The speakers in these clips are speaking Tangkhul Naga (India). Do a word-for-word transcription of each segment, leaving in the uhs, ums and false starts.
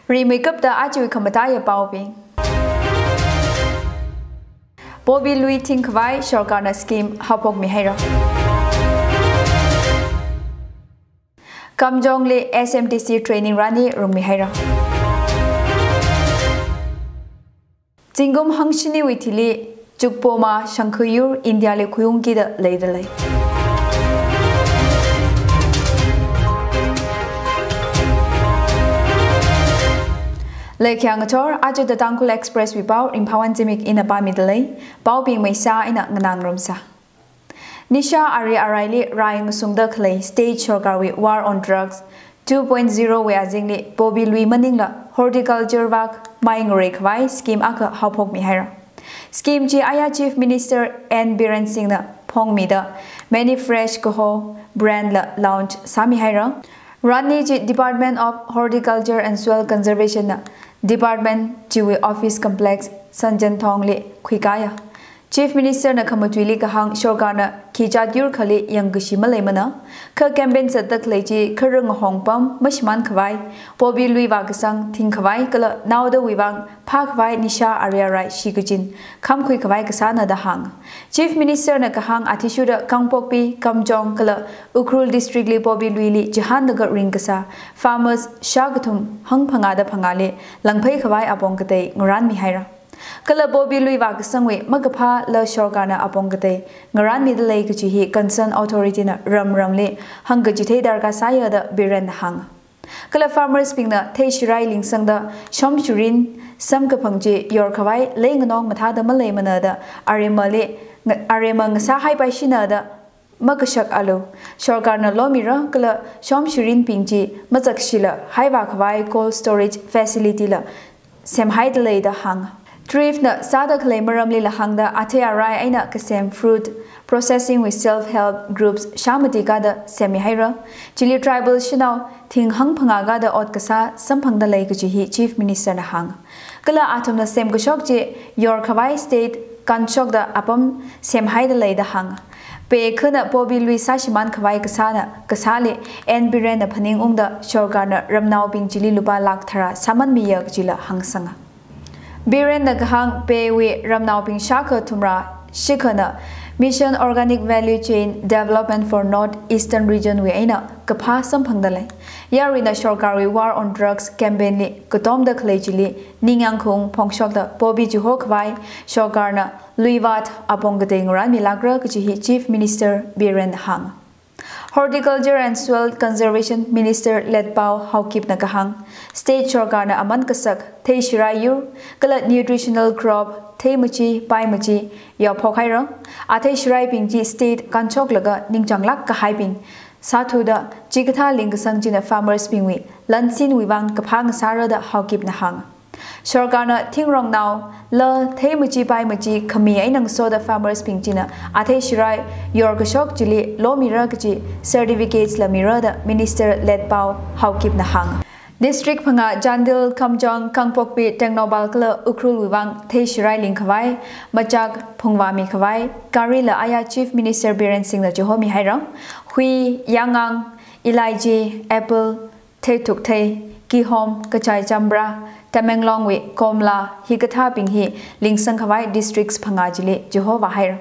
Rimeikapta ajawui khamataiya paobing. Poppy lui thingkhavai sorkarna scheme haophokmihaira. Kamjongli S M T C training rani rungmihaira. Zingkum hangshiniwui thili Chukpoma shangkhuiyur India li khuiungkida leidalei. Leikhiya ngathor, aja The Tangkhul Express wui pao, Ringphawon Zimik ina pāmidalei, paobing maisa ina nganāngarumsa. Nisha ari araili rai ngasungda khalei state sorkarwui War on Drugs two point zero wui azingli poppy lui maningla horticulture vak mai ngareikhavai scheme akha haophokmihaira. Scheme chi aya Chief Minister N Biren Singh na phongmida Many Fresh kaho brand la launch sāmihaira. Rani chi Department of Horticulture and Soil Conservation na department chiwui office complex Sanjanthong li khuikaya. Chief Minister na khamatuili kahāng sorkarna khi chat yur khali yangkashi maleimana, kha campaign zatda khalei chi kharung hongpam mashimānkhavai, poppy lui vākasang thingkhavai kala naodawui vang phākhavai nisha ari arai shikachin khamkhuikhavai kasāna da hānga. Chief Minister na kahāng athishurda Kangpokpi, Kamjong kala Ukhrul district li poppy luili chihānlaga ringkasā farmers shākathum hangphangāda phangāli langpheikhavai apong katei ngaranmihaira. Kala poppy lui vākasangwui makaphāla sorkarna apong katei ngaranmidalei kachi hi concern authority na ramramli hāngkachithei darkar sāya da Biren na hānga. Kala farmers bingna theishirai lingsangda shomshurin samkaphang chi yorkhavai leinganong mathāda maleimana da aremali, arema ngasāhaipaishina da makashakalu. Sorkarna lomira kala shomshurinbing chi mazakshila haivākhavai cold storage facility la semhaidalei da hānga. Thrift na sāda khalei maramlila hāngda athei arai eina kasem fruit processing wui self help groups shāmati kada semmihaira. Chili tribal shanao thing hangphangā kada ot kasā samphangdalei kachi hi Chief Minister na hānga. Kala athumna semkashok chi yorkhavai state kanshokda apam semhaidalei da hānga. Pei khana poppy lui sāshimānkhavai kasāna, kasāli N Biren na phaningungda sorkarna ramnaobing chili lupā lakh tharā sāmanmiya kachila hāngsanga. Biren na kahāng peiwui ramnaobing shākha thumrā shikhana Mission Organic Value Chain Development for North Eastern Region wui eina kaphā samphangdalei. Yaruina sorkarwui War on Drugs campaign li katomda khalei chili ningyāngkhaung phongshokda poppy chihokhavai sorkarna lui vāt apong katei ngaranmilākra kachi hi Chief Minister Biren na hānga. Horticulture and Soil Conservation Minister Letpao Haokip na kahāng, state sorkarna aman kasak theishirai yur kala nutritional crop theimachi paimachi yaophokhaira. Athei shiraibing chi state kanshoklaga ningchānglāk kahaibing sāthuda chikathā lingkasang china farmers bingwui lansinwui vang kaphā ngasāra da Haokip na hānga. Sorkarna thingrongnao la theimachi paimachi khami eina ngasoda farmers bing china athei shirai yorkashok chili lomira kachi certificates la mira da Minister Letpao Haokip na hānga. District phangā Chandel, Kamjong, Kangpokpi, Tengnoupal kala Ukhrulwui vang theishirai lingkhavai machak phungvāmikhavai gari la aya Chief Minister Biren Singh na chihomihaira. Hui, yāngang, elaichi, apple, theithukthei, kihom, kachai chambra, Tamenglongwui komla hikathābing hi lingsangkhavai districts phangā chili chihovāhaira.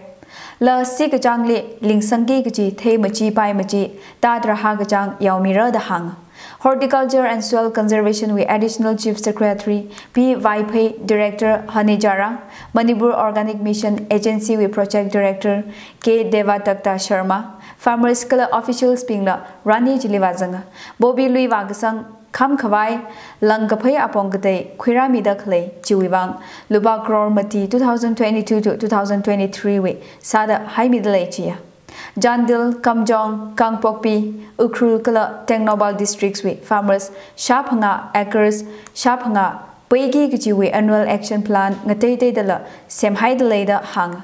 La sikachāngli lingsangki kachi theimachi paimachi tātara hākachāng yaomira da hānga. Horticulture and Soil Conservation wui Additional Chief Secretary P Vaiphei, Director Honey Jhara, Manipur Organic Mission Agency wui Project Director K Devatakta Sharma, farmers kala officials bingla rani chili vāzanga. Poppy lui vākasang khamkhavai langkaphei apong katei khuirāmida khalei chiwui vang lupā crore mati two thousand twenty-two to two thousand twenty-three wui sāda haimidalei chiya. Chandel, Kamjong, Kangpokpi, Ukhrul kala Tengnoupal districts wui farmers shāphangā acres shāphangā peiki kachiwui annual action plan ngateiteidala semhaidalei da hānga.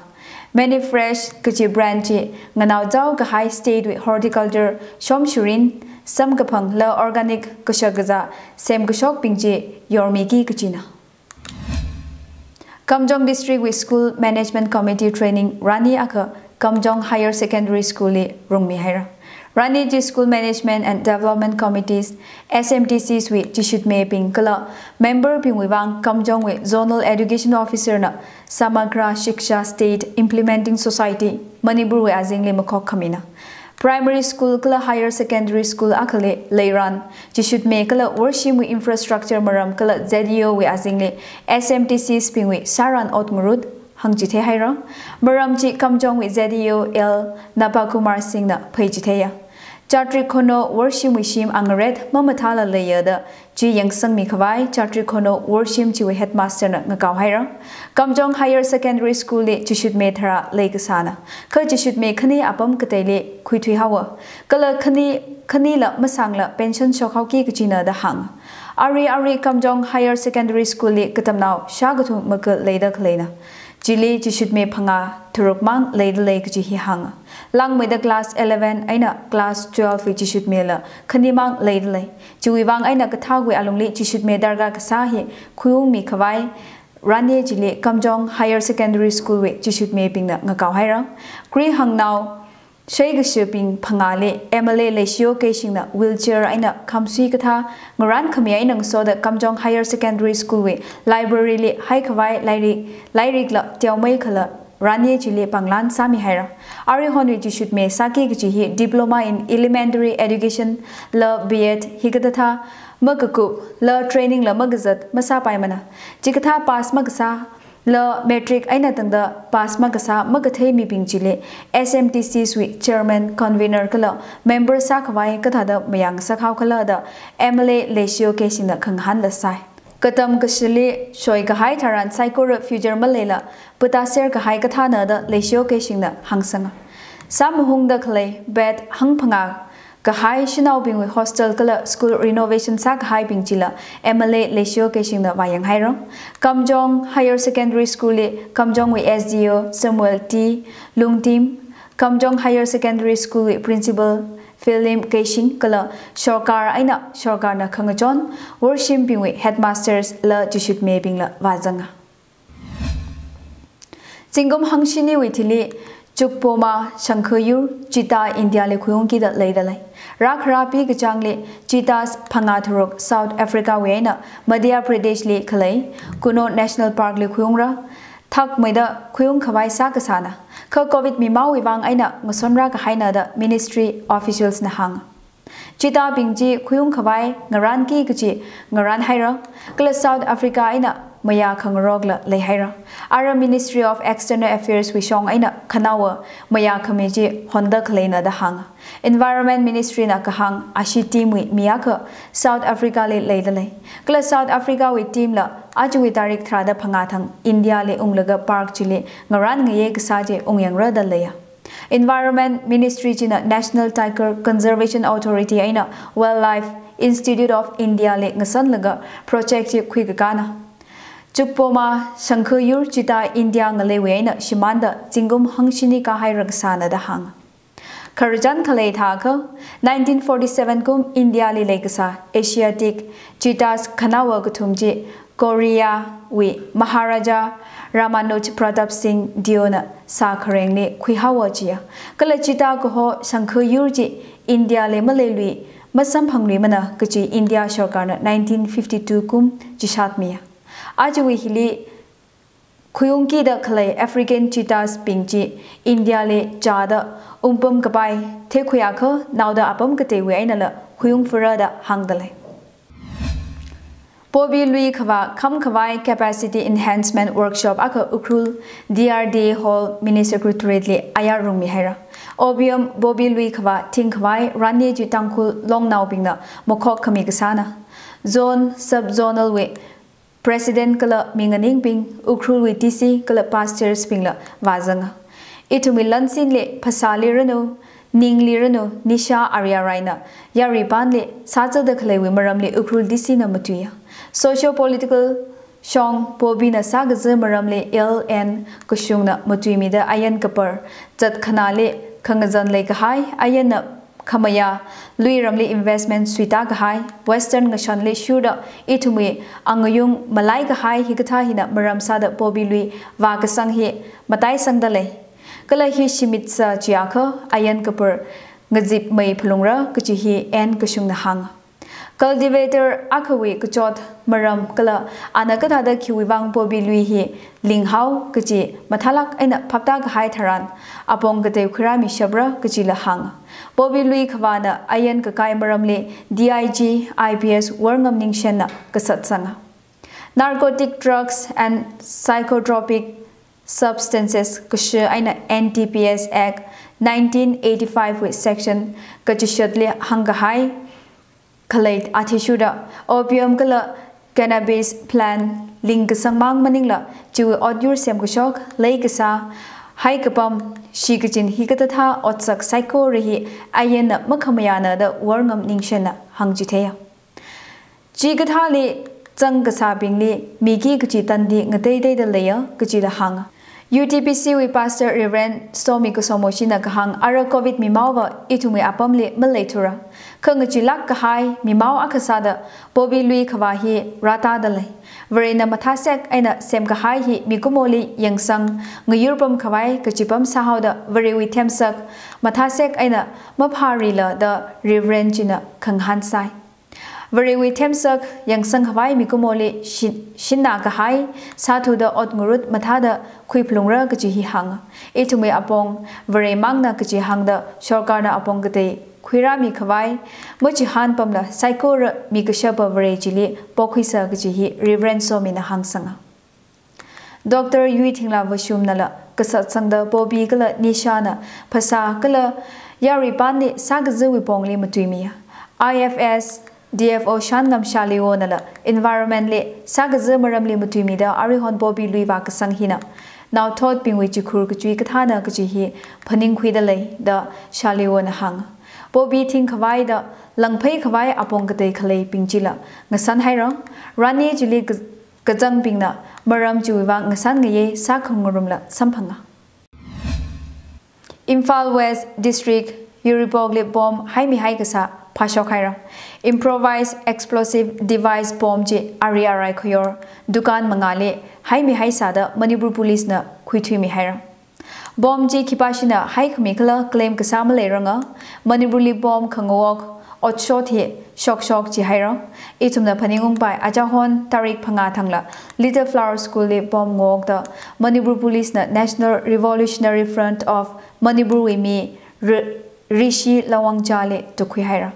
Many Fresh kachi brand chi nganaochao kahai state wui horticulture shomshurin samkaphang la organic kashakazā semkashokbing chi yormiki kachina. Kamjong District wui School Management Committee training rani akha Kamjong Higher Secondary School li rungmi haira. Rani chi School Management and Development Committees, S M T Cs wui chishutmebing kala member bingwui vang Kamjong wui Zonal Education Officer na Samagra Shiksha State Implementing Society Manipur wui azingli makhok khamina. Primary school kala higher secondary school akhali leiran, chishutme kala worshimwui infrastructure maram kala Z E O wui azingli S M T Cs bingwui saran ot ngarut hangchithei haira. Maram chi Kamjong wui Z E O L Napakumar Singh na pheichitheiya. Chatrik khono worshimwui shim angaret mamathala leiya da chi yangsangmi khavai Chatrik khono worshim chiwui headmaster na ngakao haira. Kamjong Higher Secondary School li chishutme tharā leikasāna. Kha chishutme khani apam kateili khuithui haowa. Kala khani, khanila masangla pension shokhaoki kachina da hānga. Ari ari Kamjong Higher Secondary School li katamnao shākathum maka leida khaleina. Chili chishutme phangā tharuk mang leida lei kachi hi hānga. Langmeida class eleven eina class twelve wui chishutmela khani mang leida lei. Chiwui vang eina kathākwui alungli chishutme darkar kasā hi khuiungmi khavai rani chili Kamjong Higher Secondary School wui chishutmebingna ngakao haira. Kri hangnao sheikashibing phangāli M L A Leishiyo Keishing na wheelchair eina khamsui kathā ngaran khami eina ngasoda Kamjong Higher Secondary School wui library li haikhavai lairik, lairikla teomeikhala rani chili panglan sāmi haira. Arihonwui chishutme sāki kachi hi Diploma in Elementary Education la B Ed hikathāthā makakup la training la makazat masāpaimana. Chikathā pass makasā la matric eina tangda pass makasā makathei mibing chili S M T Cs wui chairman, convener kala member sākhavai kathāda mayang sākhao khala da M L A Leishiyo Keishing na khangahānla sai. Katam kashili shoikahai tharan saikora future maleila pataser kahai kathāna da Leishiyo Keishing na hāngsanga. Sāmahungda khalei bed hangphangā kahai shanaobingwui hostel kala school renovation sākahaibing chila M L A Leishiyo Keishing na vāyang haira. Kamjong Higher Secondary School li Kamjong wui S D O Samuel T Lungtim, Kamjong Higher Secondary School wui principal Philip Keishing kala sorkar eina sorkarna khangachon worshimbingwui headmasters la chishutmebingla vāzanga. Zingkum hangshiniwui thili Chukpoma Shangkhayur cheetah India li khuiungkida leida lei. Rākhara pi kachāngli cheetahs phangā tharuk South Africa wui eina Madhya Pradesh li khalei Kuno National Park li khuiungra. Thakmeida khuiung khavai sākasāna. Kha covid mimaowui vang eina ngasonra kahaina da ministry officials na hānga. Cheetah bing chi khuiung khavai ngaranki kachi ngaran haira, kala South Africa eina mayā khangarokla lei haira. Ara Ministry of External Affairs wui shong eina khanaowa mayā khami chi honda khaleina da hānga. Environment Ministry na kahāng ashi team wui mi akha South Africa li leida lei. Kala South Africa wui team la ajawui tarik tharāda phangā thang India li unglaga park chili ngaran ngayei kasā chi ungyangra da leiya. Environment Ministry china National Tiger Conservation Authority eina Wildlife Institute of India li ngasanlaga project chi khuikakāna. Chukpoma Shangkhayur cheetah India ngaleiwui eina shimānda zingkum hangshini kāhaira kasāna da hānga. Khararchan khalei thākha, nineteen forty-seven kum India li leikasā Asiatic cheetahs khanaowa kathum chi Korea wui Maharaja Ramanuj Pratap Singh Deo na sākharengli khuihaowa chiya. Kala cheetah kaho Shangkhayur chi India li maleilui masamphangluimana kachi India sorkarna nineteen fifty-two kum chishatmiya. Ajawui hili khuiungkida khalei African cheetahs bing chi India li chāda ungpam kapai theikhuiakha naoda apam kateiwui einala khuiungphara da hāngda lei. Poppy lui khavā kham khavai capacity enhancement workshop akha Ukhrul D R D A Hall Mini Secretariat li ayar rungmi haira. Opium poppy lui khavā thing khavai rani chi Tangkhul longnaobingna makhok khami kasāna. Zone, sub-zonal wui President kala minganingbing, Ukhrul wui D C kala pastors bingla vāzanga. Ithumwui lansinli phasāli ranu, ningli ranu, nisha arya raina, yari panli sāzada khaleiwui maramli Ukhrul D C na matuiya. Socio-political shong Poppy na sākaza maramli L N Kashung na matuimida ayan kapar, zat khanāli khangazan leikahai, ayanna khamayā, lui ramli investment suita kahai, Western ngashanli shurda ithumwui angayung malai kahai hikathā hina maram sāda poppy lui vākasang hi mataisangda lei. Kala hi shimitsa chiakha ayan kapur ngazipmei phalungra kachi hi N Kashungna hānga. Cultivator akhawui kachot maram kala ana kathāda khiwui vang poppy lui hi linghao kachi mathālāk eina phaptā kahai tharan apong katei khuirāmishapra kachila hānga. Poppy lui khavāna ayan kakai maramli D I G I P S Worngam Ningshenna kasat sanga. Narcotic Drugs and Psychotropic Substances kashi eina N D P S Act nineteen eighty-five wui section kachishatli hāngkahai khalei athishurda opium kala cannabis plant lingkasang mang maningla chiwui otyur semkashok, leikasā, haikapam, shikachin hikathāthā otsak saikora hi ayanna makhamayāna da Worngam Ningshenna hāngchitheiya. Chikathāli zangkasābingli miki kachi tandi ngateiteida leiya kachila hānga. U T B C wui Pastor Reverend Somi Kasomoshina kahāng ara covid mimaova ithumwui apamli maleithura. Kha ngachilāk kahai mimao akha sāda poppy lui khavā hi rātāda lei. Varena mathāsek eina semkahai hi mikumoli yangsang ngayurpam khavai kachipam sāhaoda Varewui themsak mathāsek eina maphārila da Reverend china khangahān sai. Varewui themsak yangsang khavai mikumoli shin-, shinna kahai sāthuda ot ngarut mathāda khuiphalungra kachi hi hānga. Ithumwui apong Varemangna kachi hāngda sorkarna apong katei khuirāmi khavai machihān pamla saikora mikashapa Vare chili pokhuisa kachi hi Reverend Somina hāngsanga. Doctor Yuithingla Vashumnala kasat sangda poppy kala nishana phasā kala yaruipanli sākaziwui pongli matuimiya. I F S D F O Shangam Shaliwonala environment li sākazi maramli matuimida aruihon poppy lui vākasang hina naothotbingwui chikhur kachui kathāna kachi hi phaningkhuida lei da Shaliwona hānga. Poppy thing khavaida langphei khavai apong katei khaleibing chila ngasan haira. Rani chili ka- kazangbingna maram chiwui vang ngasan ngayei sākhangarumla samphanga. Imphal West District Uripokli bomb haimihai kasā phāshok haira. Improvised explosive device bomb chi ari arai khayor dukan mangāli haimihai sāda Manipur Police na khuithuimi haira. Bomb chi khipāshina haikhami khala claim kasā maleiranga. Manipurli bomb khangawok otshot hi shokshok chihaira. Ithumna phaningungpai achahon tarik phangā thangla Little Flower School li bomb ngawokda Manipur Police na National Revolutionary Front of Manipur wui mi Ri-, Rishi Lawangja li tukhui haira.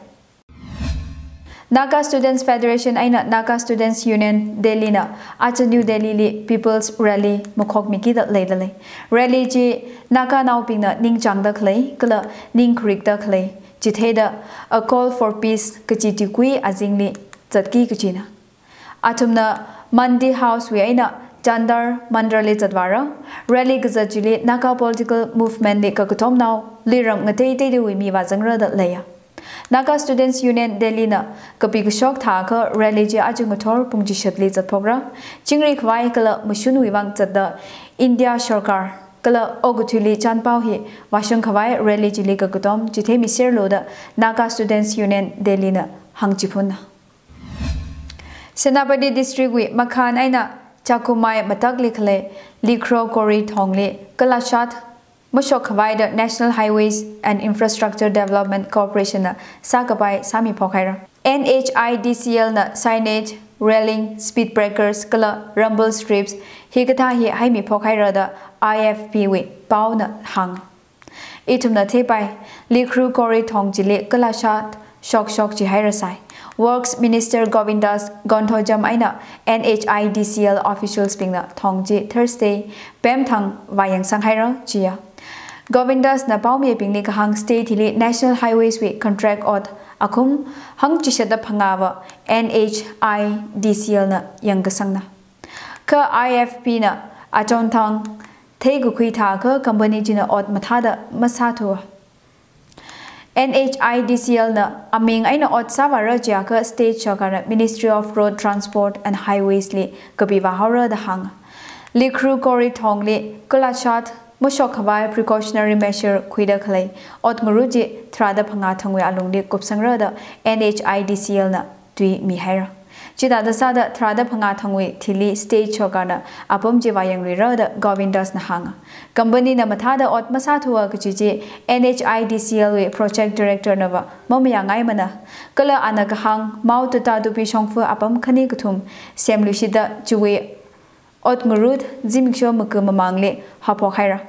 Naga Students Federation eina Naga Students Union Delhi na aja New Delhi li People's Rally makhokmikida leidalei. Rally chi Naganaobingna ningchāngda khalei kala ningkharikda khalei chitheida A Call for Peace kachi tuikui azingli zatki kachina. Athumna Mandi House wui eina Jantar Mantar li zatvāra. Rally kazat chili Naga political movement li kakatomnao, luiram ngateiteidawui mi vāzangra da leiya. Naga Students Union Delhi na kapi kashok thākha rally chi aja ngathor pung chishatli zatphokra. Chingri khavai kala mashunwui vang zatda India sorkar kala okathuili chanpao hi vāshung khavai rally chili kakatom chitheimiserlu da Naga Students Union Delhi na hāngchiphunna. Senapati District wui Makhan eina Chakumai matakli khalei Likhro Kori thongli kalashat mashok khavaida National Highways and Infrastructure Development Corporation na sākapai sāmiphok haira. N H I D C L na signage, railing, speed breakers kala rumble strips hikathā hi haimiphok haira da I F P wui paona hāng. Ithumna theipai, Likhro Kori thong chili kalashat shokshok chihaira sai. Works Minister Govindas Gonthojam eina N H I D C L officials bingna thong chi Thursday pemthang vāyangsang haira chiya. Govindas na paomibingli kahāng state hili National Highways wui contract ot akhum hangchishatda phangāva N H I D C L na yangkasangna. Kha I F P na achonthang theikakhui thākha company china ot mathāda masāthuwa. N H I D C L na aming eina ot sāvāra chiakha state sorkarna Ministry of Road Transport and Highways li kapi vāhaora da hāng. Likhro Kori thongli kalashat mashok khavai precautionary measure khuida khalei ot ngarut chi tharāda phangā thangwui alungli kupsangra da N H I D C L na tui mihaira. Chithāda sāda tharāda phangā thangwui thili state sorkarna apam chi vāyangluira da Govindas na hānga. Company na mathāda ot masāthuwa kachi chi N H I D C L wui project director nava mamayāngaimana. Kala ana kahāng mao tuta tupi shongfa apam khani kathum semluishitda chiwui ot ngarut zimiksho maga mamangli haophok haira.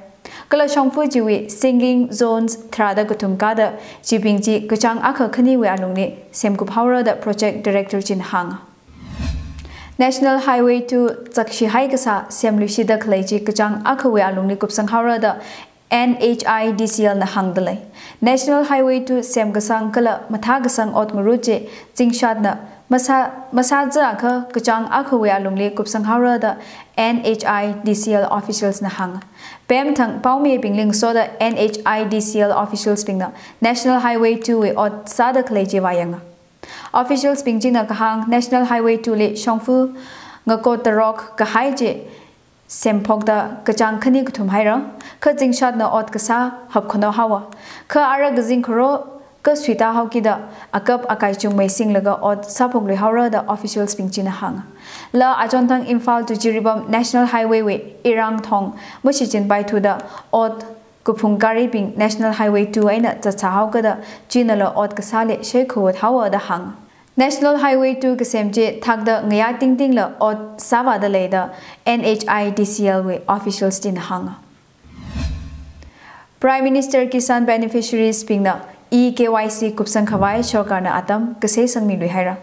Kala shongfa chiwui singing zones tharāda kathum kāda chibing chi kachāng akha khaniwui alungli semkup haora da project director china hānga. National Highway two zakshihai kasā semluishitda khalei chi kachāng akhawui alungli kupsang haora da N H I D C L na hāngda lei. National Highway two semkasang kala mathākasang ot ngarut chi zingshatna masā, masāzakha kachāng akhawui alungli kupsang haora da N H I D C L officials na hānga. Pemthang paomibingli ngasoda N H I D C L officials bingna National Highway two wui ot sāda khalei chi vāyanga. Officials bing china kahāng National Highway two li shongfa ngakot tarok kahai chi semphokda kachāng khani kathum haira, kha zingshatna ot kasā hapkhano haowa. Kha ara kazing kharo kasuita haokida akap akai chungmei singlaga ot sāphokluihaora da officials bing china hānga. La achonthang Imphal to Jiribam National Highway wui irang thong mashichinpaithuda ot kaphung garibing National Highway two eina zatsā haokada chinala ot kasāli sheikhuwut haowa da hānga. National Highway two kasem chi thakda ngayā tingtingla ot sāvāda lei da N H I D C L wui officials china hānga. Prime Minister Kisan beneficiaries bingna e K Y C kupsang khavai sorkarna atam kasei sangmiluihaira.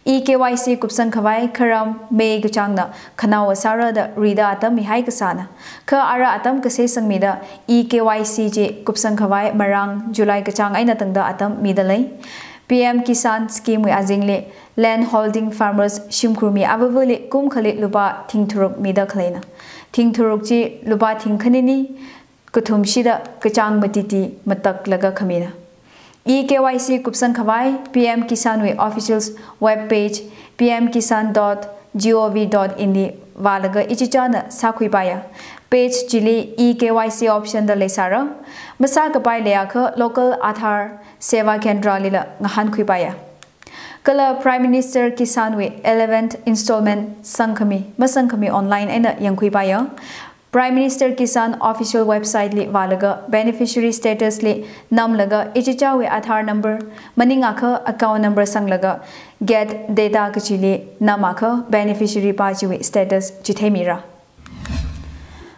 E K Y C kupsang khavai kharam May kachāngna khanaowa sāra da rida atam mihai kasāna. Kha ara atam kasei sangmida e K Y C chi kupsang khavai marāng July kachāng eina tangda atam mida lei. P M Kisan scheme wui azingli land holding farmers shimkhur mi avavali kum khali lupā thing tharuk mida khaleina. Thing tharuk chi lupā thing khanini kathum shida kachāng matiti mataklaga khamina. E K Y C kupsang khavai P M Kisan wui officials web page P M Kisan dot G O V dot in li vālaga ichichāna sākhuipaiya. Page chili E K Y C option da leisāra. Masākapai leiakha local Aadhaar Seva Kendra lila ngahānkhuipaiya. Kala Prime Minister Kisan wui eleventh installment sangkhami, masangkhami online eina yangkhuipaiya. Prime Minister Kisan official website li vālaga beneficiary status li namlaga ichichāwui Aadhaar number maningakha account number sanglaga get data kachili namakha beneficiary pa chiwui status chitheimira.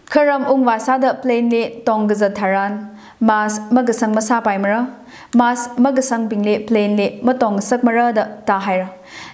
Kharam ungvā sāda plane li tongkazat tharan mask makasang masāpaimara, mask makasangbingli plane li matongngasakmara da tāhaira.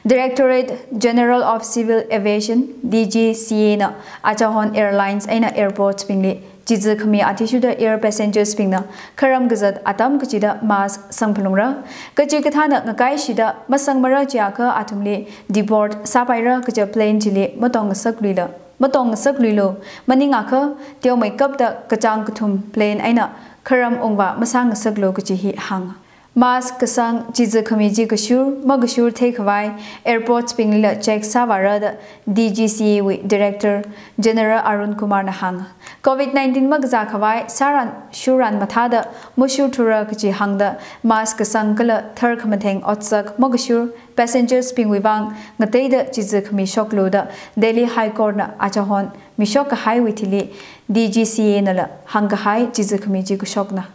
Directorate General of Civil Aviation, D G C A na achahon airlines eina airports bingli chizi khami athishurda air passengers bingna kharam kazat atam kachida mask sangphalungra. Kachikathāna ngakaishida masangmara chiakha athumli deport sāpaira kaja plane chili matongngasakluila. Matongngasakluilu, maningakha teomeikapta kachāng kathum plane eina kharam ungvā masāngasaklu kaji hi hānga. Mask kasang chizi khami chi kashur, makashur theikhavai airports binglila check sāvāra da D G C A wui Director General Arun Kumar na hānga. Covid nineteen makazā khavai sāran shurran mathāda mashurthura kaji hāngda mask kasang kala tharkhamatheng otsak makashur passengers bingwui vang ngateida chizi khami shoklu da Delhi High Court na achahon mishok kahaiwui thili D G C A nala hāngkahai chizi khami chi kashokna.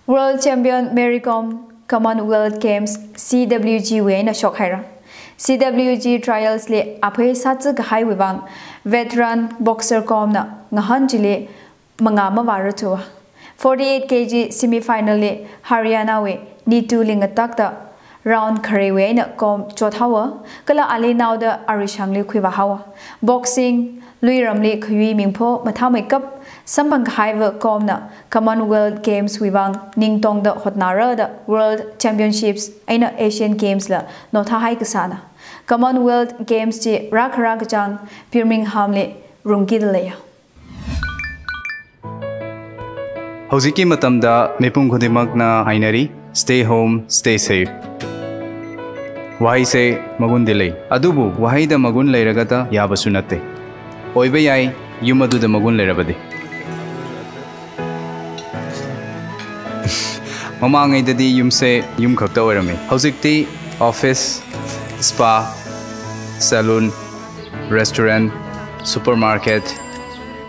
World Champion Mary Kom Commonwealth Games C W G wui eina shokhaira. C W G trials li aphei sātsi kahaiwui vang veteran boxer Kom na ngahān chili mangā mavāra thuwa. Forty-eight K G semi-final li Haryana wui Neetu li ngatakta round khareiwui eina Kom chothaowa, kala ali naoda arishangli khuivāhaowa. Boxing luiramli khayui mingpho mathāmeikap samphang kahaiva Kom na Commonwealth Games wui vang ningtongda hotnāra da World Championships eina Asian Games la nothahai kasāna. Commonwealth Games chi rākhara kachāng Birmingham li rungkida leiya. ꯍꯧꯖꯤꯛꯀꯤ ꯃꯇꯝꯗ ꯃꯤꯄꯨꯝ ꯈꯨꯗꯤꯡꯃꯛꯅ ꯍꯥꯏꯅꯔꯤ, "Stay home, stay safe." ꯋꯥꯍꯩꯁꯦ ꯃꯒꯨꯟꯗꯤ ꯂꯩ, ꯑꯗꯨꯕꯨ ꯋꯥꯍꯩꯗ ꯃꯒꯨꯟ ꯂꯩꯔꯒꯇ ꯌꯥꯕꯁꯨ ꯅꯠꯇꯦ꯫ ꯑꯣꯏꯕ ꯌꯥꯏ, ꯌꯨꯝ ꯑꯗꯨꯗ ꯃꯒꯨꯟ ꯂꯩꯔꯕꯗꯤ꯫ Mamangaidadi yumse yum khakta oirami. Hozikti office, spa, salon, restaurant, supermarket,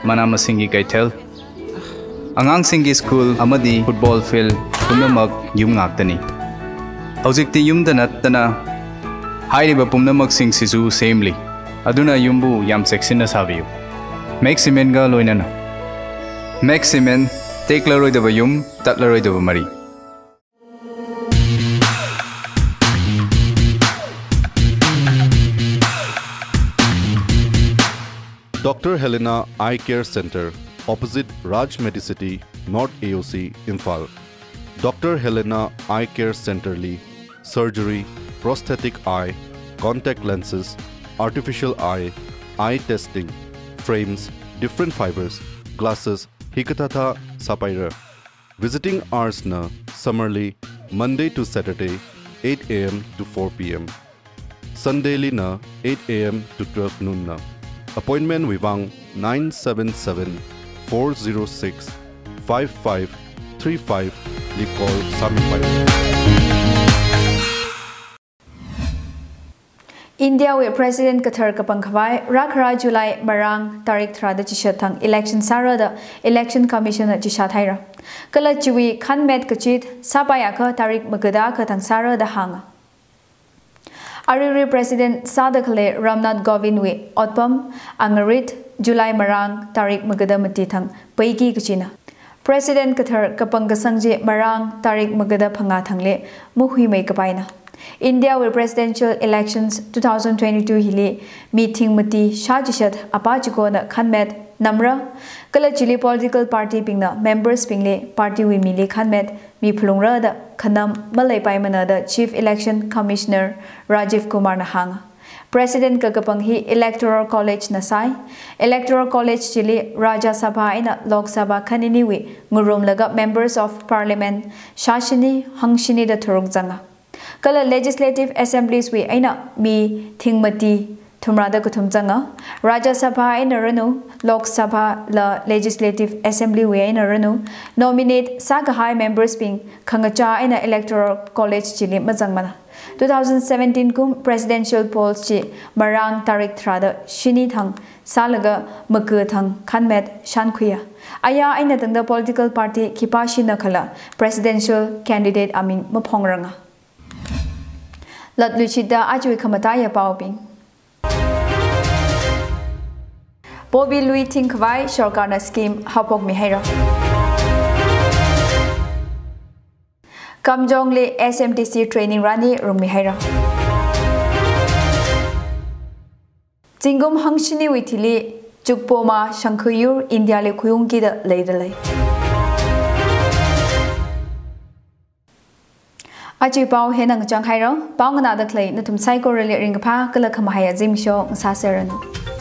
mana masinggi kaithel, angangsinggi school amadi football field pumnamak yum ngaktani. Hozikti yumda nattana hairiba pumnamaksing sisu semli. Aduna yumbu yam cheksinna sabiyu. Max Cement ga loinana. Max Cement, teklaroidaba yum, tatlaroidaba mari. Doctor Helena Eye Care Center, opposite Raj Medicity, North A O C, Imphal. Doctor Helena Eye Care Center li surgery, prosthetic eye, contact lenses, artificial eye, eye testing, frames, different fibers, glasses, hikathāthā sāpaira. Visiting hours na summer li Monday to Saturday, eight A M to four P M. Sunday li na eight A M to twelve noon na. Appointment wui vang nine seven seven, four zero six, five five three five li call sāmipai. India wui President kathar kapangkhavai rākhara July marāng tarik tharāda chishat thang election sāra da Election Commission na chishat haira. Kala chiwui khanmet kachit sāpaiakha tarik magada kathang sāra da hānga. Aruirui President sāda khalei Ramnath Kovind wui otpam angarit July marāng tarik magada mati thang paiki kachina. President kathar kapangkasang chi marāng tarik magada phangā thangli mahuimei kapaina. India wui presidential elections two thousand twenty-two hili mi thing mati shā chishat apā chikona khanmet namra, kala chili political party bingna members bingli party wui mili khanmet mi phalungra da khanam maleipaimana da Chief Election Commissioner Rajiv Kumar na hānga. President kakapang hi Electoral College na sai. Electoral College chili Rajya Sabha eina Lok Sabha khaniniwui ngarumlaga Members of Parliament shāshini hangshini da tharuk zanga. Kala Legislative Assemblies wui eina mi thing mati thumrāda kathum zanga. Rajya Sabha eina ranu, Lok Sabha la Legislative Assembly wui eina ranu, nominate sākahai members bing khangachā eina Electoral College chili mazangmana. Two thousand seventeen kum presidential polls chi marāng tarik tharāda shini thang sālaga maga thang khanmet shānkhuiya. Aya eina tangda political party khipāshina khala presidential candidate aming maphongranga. Latluishitda ajawui khamataiya paobing. Poppy lui thingkhavai sorkarna scheme haophokmi haira. Kamjongli S M T C training rani rungmi haira. Zingkum hangshiniwui thili Chukpoma shangkhui yur India li khuiungkida leida lei. Ajawui pao hina ngachang haira, pao nganāda khalei nathum saikorali ringkaphā kala khamahai azimiksho ngasāseranu.